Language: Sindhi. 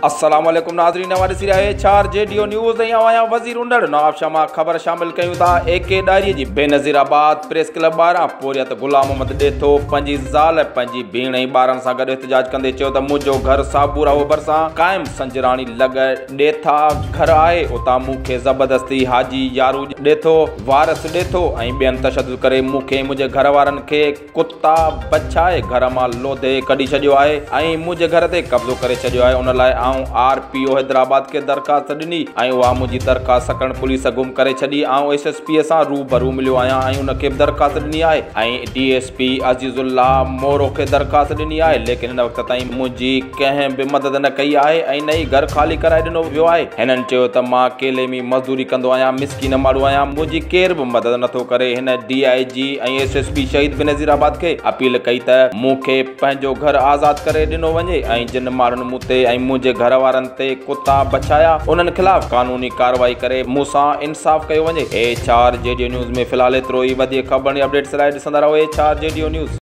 السلام عليڪم ناظرين اوهان ڏسي رهيا آهيو H R G D O news ۽ آئون آهيان وزير انڙ نوابشاهه مان خبر شامل ڪيون ٿا اي ڪي ڏاهري جي بينظير آباد پريس ڪلب ٻاهران پورهيت غلام محمد ڏيٿو پنهنجي زال پنهنجي ڀيڻ ۽ ٻارن سان گڏ احتجاج ڪندي چيو ته منهنجو گهر صابوراهو ڀرسان قائم سنجراڻي لڳ ڏيٿا گهر آهي اتان مون کي زبردستي حاجي يارو ڏيٿو وارث ڏيٿو ۽ ٻين تشدد ڪري مون کي ۽ منهنجي گهر وارن کي ڪتا بڇائي گهر مان لوڌي ڪڍي ڇڏيو آهي ۽ منهنجي گهر تي قبضو ڪري ڇڏيو آهي ان لاء آئون آر پي او حيدرآباد کي درخواست ڏني ۽ اها منهنجي درخواست سڪرنڊ پوليس گم ڪري ڇڏي آئون ايس ايس پي سان روبرو مليو آهيان ۽ ان کي به درخواست ڏني آهي ۽ D S P Aziz Ullah Moro کي درخواست ڏني آهي ليڪن هن وقت تائين منهنجي ڪنهن به مدد نه ڪئي آهي ۽ نه ئي گهر خالي ڪرائي ڏنو ويو آهي هنن چيو ته مان ڪيلي ۾ مزدوري ڪندو آهيان مسڪين ماڻهو آهيان منهنجي ڪير به مدد نٿو ڪري هن D I G ۽ S S P Shaheed Benazirabad کي اپيل ڪئي ته مون کي پنهنجو گهر آزاد ڪري ڏنو وڃي ۽ جن ماڻهن مون تي ۽ منهنجي گهر وارن تي ڪتا بڇايا انهن خلاف قانوني ڪارروائي ڪري مون سان انصاف ڪيو وڃي. H R G D news ۾ في الحال ايترو ئي وڌيڪ خبرن ۽ اپڊيٽس لاء ڏسندا رهو H R G D news.